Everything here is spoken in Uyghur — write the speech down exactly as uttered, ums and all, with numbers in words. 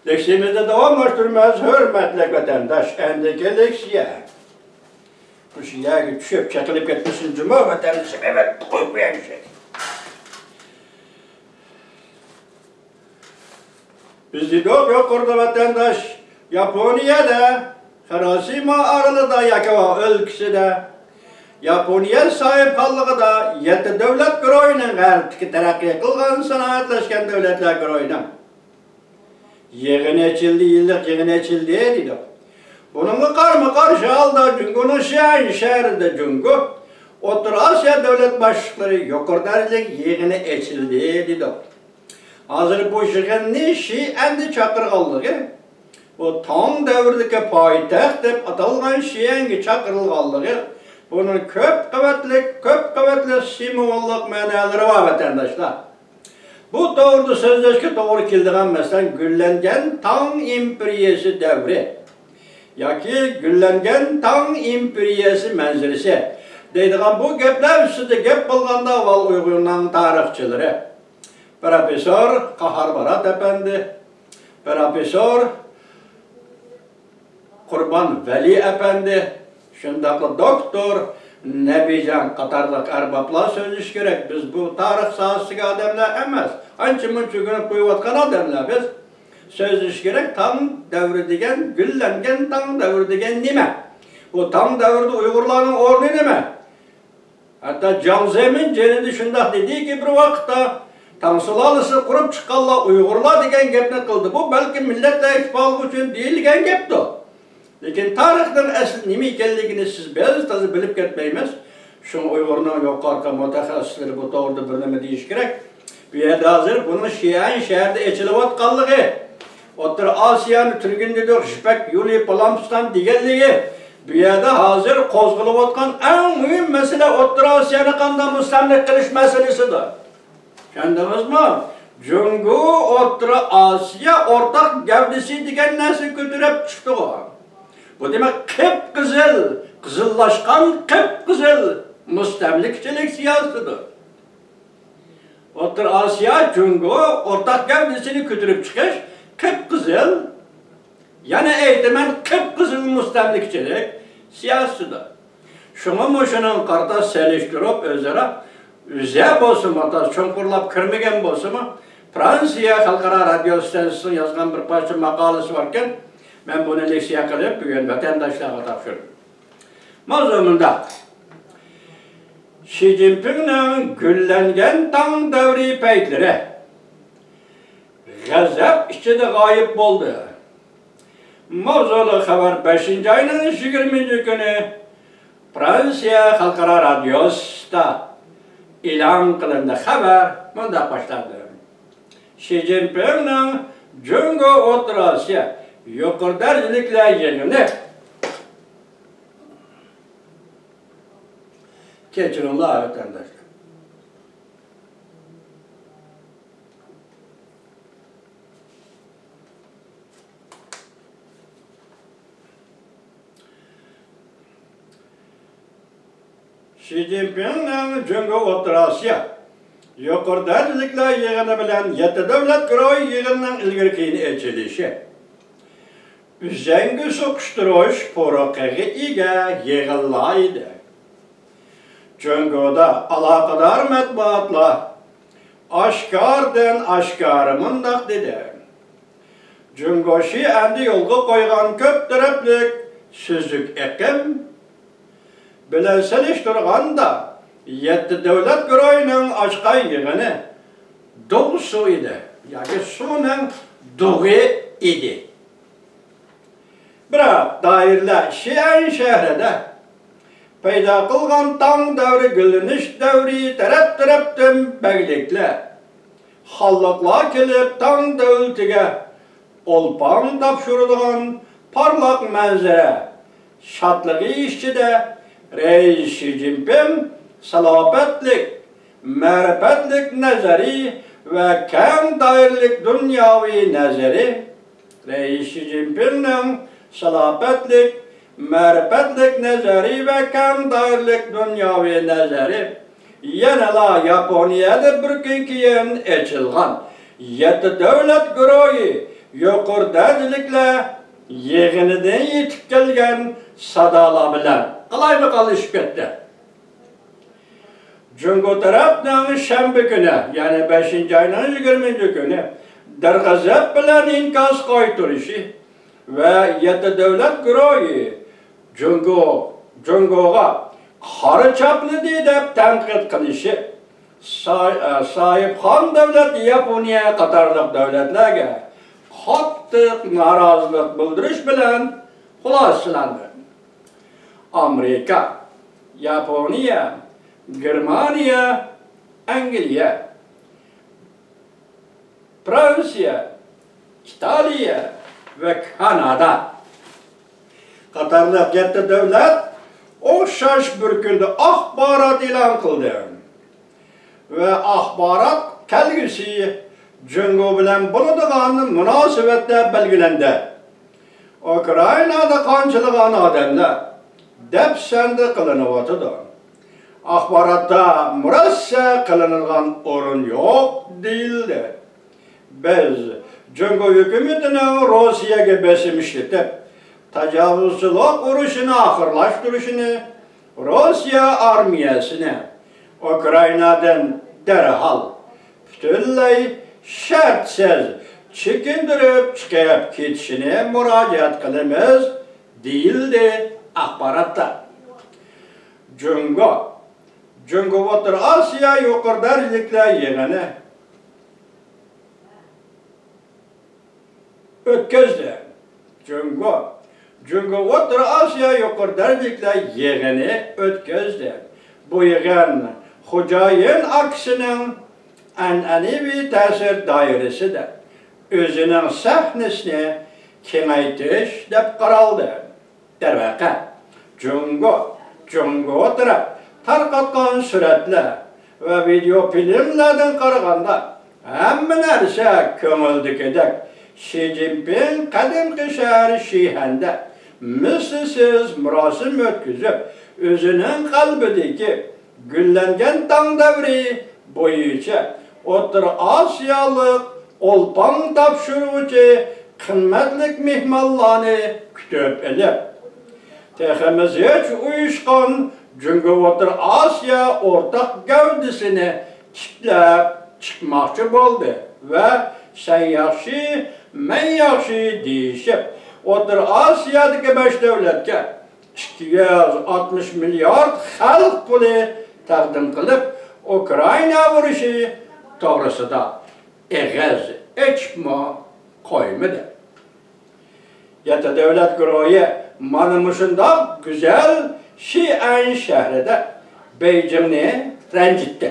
لېكسىيەمىزنى داۋاملاشتۇرىمىز، ھۆرمەتلىك ۋەتەنداش. ئەندىكى لېكسىيە. مۇشۇ يەرگە چۈشۈپ چېقىلىپ كەتمىسۇن جۇمۇ، ۋەتەندىشىم، ئەۋەت قويۇپ قويايلى. بىز دېدۇق يۇقىرىدا ۋەتەنداش، ياپونىيەدە خىروشىما ئارىلىدا ياكى ئۆلكىسىدە ياپونىيە ساھىبخانلىقىدا يەتتە دۆلەت گۇرۇھىنىڭ غەربتىكى تەرەققىي قىلغان سانائەتلەشكەن دۆلەتلەر گۇرۇھىنىڭ يىغىنى ئېچىلدى، يىللىق يىغىنى ئېچىلدى دېدۇق. بۇنىڭغا قارىمۇ قارشى ھالدا جۇڭگونىڭ شىئەن شەھىرىدە جۇڭگو ئوتتۇرا ئاسىيا دۆلەت باشلىقلىرى يۇقىرى دەرىجىلىك يىغىنى ئېچىلدى دېدۇق. ھازىر بۇ يىغىننى شىئەندە چاقىرغانلىقى، بۇ تاڭ دەۋرىدىكى پايتەخت دەپ ئاتالغان شىئەنگە چاقىرىلغانلىقى، بۇنىڭ كۆپ قەۋەتلىك، كۆپ قەۋەتلىك سىمۋوللۇق مەنالىرى بار، ۋەتەنداشلار. بۇ توغرىدا سۆزلەشكە توغرا كېلىدىغان، مەسىلەن، گۈللەنگەن تاڭ ئىمپېرىيەسى دەۋرى ياكى گۈللەنگەن تاڭ ئىمپېرىيەسى مەنزىرىسى دەيدىغان بۇ گەپلەر ئۈستىدە گەپ بولغاندا، ئاۋۋال ئۇيغۇرنىڭ تارىخچىلىرى پروفېسسور قاھار مۇرات ئەپەندى، پروفېسسور قۇربان ۋەلى ئەپەندى، شۇنداقلا دوكتور نەبىجان قاتارلىق ئەربابلار سۆزلىشى كېرەك. بىز بۇ تارىخ ساھەسىدىكى ئادەملەر ئەمەس، ئانچە-مۇنچە ئۆگىنىپ قويۇۋاتقان ئادەملەر بىز. سۆزلىشى كېرەك، تاڭ دەۋرى دېگەن، گۈللەنگەن تاڭ دەۋرى دېگەن نېمە؟ بۇ تاڭ دەۋرىدە ئۇيغۇرلارنىڭ ئورنى نېمە؟ ھەتتا جاڭ زېمىن جېنىدە شۇنداق دېدىكى، بىر ۋاقىتتا تاڭ سۇلالىسى قۇرۇپ چىققانلار ئۇيغۇرلار دېگەن گەپنى قىلدى. بۇ بەلكىم مىللەتلەر ئىتتىپاقلىقى ئۈچۈن دېيىلگەن گەپتۇ. لېكىن تارىخنىڭ ئەسلى نېمە ئىكەنلىكىنى سىز، بىز تازا بىلىپ كەتمەيمىز. شۇڭا ئۇيغۇرنىڭ يۇقىرىقى مۇتەخەسسىسلىرى بۇ توغرىدا بىر نېمە دېيىشى كېرەك. بۇ يەردە ھازىر بۇنىڭ شىئەن شەھىرىدە ئېچىلىۋاتقانلىقى، ئوتتۇرا ئاسىيانى تۈرگۈن دېدۇق، يىپەك يولى، پالامستان دېگەنلىكى، بۇ يەردە ھازىر قوزغىلىۋاتقان ئەڭ مۇھىم مەسىلە ئوتتۇرا ئاسىيانى قانداق مۇستەملىكە قىلىش مەسىلىسىدۇر. چۈشەندىڭىزمۇ؟ جۇڭگو ئوتتۇرا ئاسىيا ئورتاق گەۋدىسى دېگەن نەرسە كۆتۈرۈپ چىقتىغۇ. بۇ دېمەك قىپقىزىل، قىزىللاشقان قىپقىزىل مۇستەملىكىچىلىك سىياسىتىدۇر. ئوتتۇرا ئاسىيا جۇڭگو ئورتاق گەۋدىسىنى كۆتۈرۈپ چىقىش قىپقىزىل، يەنە ئېيتىمەن، قىپقىزىل مۇستەملىكىچىلىك سىياسىتىدۇر. شۇڭا مۇشۇنىڭغا قارىتا سېلىشتۇرۇپ، ئۆزئارا، ئۆزى بولسىمۇ، تازا چوڭقۇرلاپ كىرمىگەن بولسىمۇ، فرانسىيە خەلقئارا رادىيو ئىستانسىسىنىڭ يازغان بىر پارچە ماقالىسى باركەن، مەن بۇنى لېكسىيە قىلىپ، بۈگۈن ۋەتەنداشلارغا تاپشۇردۇم. ماۋزۇ مۇنداق. شى جىنپىڭنىڭ گۈللەنگەن تاڭ دەۋرى پەيتلىرى غەزەپ ئىچىدە غايىب بولدى. ماۋزۇلۇق خەۋەر بەشىنچى ئاينىڭ يىگىرمىنچى كۈنى فرانسىيە خەلقئارا رادىيوسىدا ئېلان قىلىندى. خەۋەر مۇنداق باشلاندى. شى جىنپىڭنىڭ جۇڭگو ئوتتۇرا ئاسىيا يۇقىرى دەرىجىلىكلەر يىغىنى. كەچۈرۈڭلار، ۋەتەنداشلار. شى جىنپىڭنىڭ جۇڭگو ئوتتۇرا ئاسىيا يۇقىرى دەرىجىلىكلەر يىغىنى بىلەن يەتتە دۆلەت گۇرۇھى يىغىنىنىڭ ئىلگىرى-كېيىن ئېچىلىشى ئۈزەڭگە سوقۇشتۇرۇش پۇرىقىغا ئىگە يىغىنلار ئىدى. جۇڭگودا ئالاقىدار مەتبۇئاتلار ئاشكارىدىن ئاشكارا مۇنداق دېدى: جۇڭگو شىئەندە يولغا قويغان كۆپ تەرەپلىك سۈزۈك ئېقىم بىلەن سېلىشتۇرغاندا، يەتتە دۆلەت گۇرۇھىنىڭ ئاچقان يىغىنى دۇغ سۇ ئىدى، ياكى سۇنىڭ دۇغى ئىدى. بىراق، دائىرىلەر شىئەن شەھىرىدە پەيدا قىلغان تاڭ دەۋرى، گۈللىنىش دەۋرى، تەرەپ-تەرەپتىن بەگلىكلەر، خانلىقلار كېلىپ، تاڭ دۆلىتىگە ئولپان تاپشۇرىدىغان پارلاق مەنزىرە شادلىقى ئىچىدە رەئىس شى جىنپىڭ سالاپەتلىك، مەرىپەتلىك نەزەرى ۋە كەڭ دائىرىلىك دۇنياۋى نەزەرى، رەئىس شى جىنپىڭنىڭ سالاپەتلىك، مەرىپەتلىك نەزەرى ۋە كەڭ دائىرىلىك دۇنياۋى نەزەرى يەنىلا ياپونىيەدە بىر كۈن كېيىن ئېچىلغان يەتتە دۆلەت گۇرۇھى يۇقىرى دەرىجىلىكلەر يىغىنىدىن يېتىپ كەلگەن سادالار بىلەن قالايمىقانلىشىپ كەتتى. جۇڭگو تەرەپنىڭ شەنبە كۈنى، يەنى بەشىنچى ئاينىڭ يىگىرمىنچى كۈنى دەرغەزەپ بىلەن ئىنكاس قايتۇرۇشى ۋە يەتتە دۆلەت گۇرۇھى جۇڭگو، جۇڭگوغا قارا چاپلىدى دەپ تەنقىد قىلىشى سا-، ساھىبخان دۆلەت ياپونىيە قاتارلىق دۆلەتلەرگە قاتتىق نارازىلىق بىلدۈرۈش بىلەن خۇلاسىلەندى. ئامېرىكا، ياپونىيە، گېرمانىيە، ئەنگلىيە، فرانسىيە، ئىتالىيە ۋە كانادا قاتارلىق يەتتە دۆلەت ئوخشاش بىر كۈندە ئاخبارات ئېلان قىلدى ۋە ئاخبارات كەلگۈسى جۇڭگو بىلەن بولىدىغان مۇناسىۋەتلەر بەلگىلەندى. ئۇكرائىنادا قانچىلىغان ئادەملەر دەپسەندە قىلىنىۋاتىدۇ. ئاخباراتتا مۇرەسسە قىلىنىدىغان ئورۇن يوق دېيىلدى. بىز جۇڭگو ھۆكۈمىتىنىڭ روسىيەگە بېسىم ئىشلىتىپ، تاجاۋۇزچىلىق ئۇرۇشىنى ئاخىرلاشتۇرۇشىنى، روسىيە ئارمىيەسىنى ئۇكرائىنادىن دەرھال پۈتۈنلەي شەرتسىز چېكىندۈرۈپ چىقىپ كېتىشىنى مۇراجىئەت قىلىمىز، دېيىلدى ئاخباراتتا. جۇڭگو، جۇڭگو ئوتتۇرا ئاسىيا يۇقىرى دەرىجىلىكلەر يىغىنى ئۆتكۈزدى. جۇڭگو، جۇڭگو ئوتتۇرا ئاسىيا يۇقىرى دەرىجىلىكلەر يىغىنى ئۆتكۈزدى. بۇ يىغىن خوجايىن ئاكىسىنىڭ ئەنئەنىۋى تەسىر دائىرىسىدە ئۆزىنىڭ سەھنىسىنى كېڭەيتىش دەپ قارالدى. دەرۋەقە، جۇڭگو، جۇڭگو تەرەپ تارقاتقان سۈرەتلەر ۋە ۋىدېئو فىلىملەردىن قارىغاندا، ھەممە نەرسە كۆڭۈلدىكىدەك. شى جىنپىڭ قەدىمكى شەھەر شىھەندە مىسلىسىز مۇراسىم ئۆتكۈزۈپ، ئۆزىنىڭ قەلبىدىكى گۈللەنگەن تاڭ دەۋرى بويىچە ئوتتۇرا ئاسىيالىق ئولپان تاپشۇرغۇچى قىممەتلىك مېھمانلارنى كۈتۈپ ئېلىپ، تېخىمۇ زىچ ئۇيۇشقان جۇڭگو ئوتتۇرا ئاسىيا ئورتاق گەۋدىسىنى تىكلەپ چىقماقچى بولدى ۋە سەن ياخشى، مەن ياخشى دېيىشىپ، ئوتتۇرا ئاسىيادىكى بەش دۆلەتكە ئىككى يۈز ئاتمىش مىليارد خەلق پۇلى تەقدىم قىلىپ، ئۇكرائىنا ئۇرۇشى توغرىسىدا ئېغىز ئېچىپمۇ قويمىدى. يەتتە دۆلەت گۇرۇھى مانا مۇشۇنداق گۈزەل شىئەن شەھىرىدە بېيجىڭنى رەنجىتتى.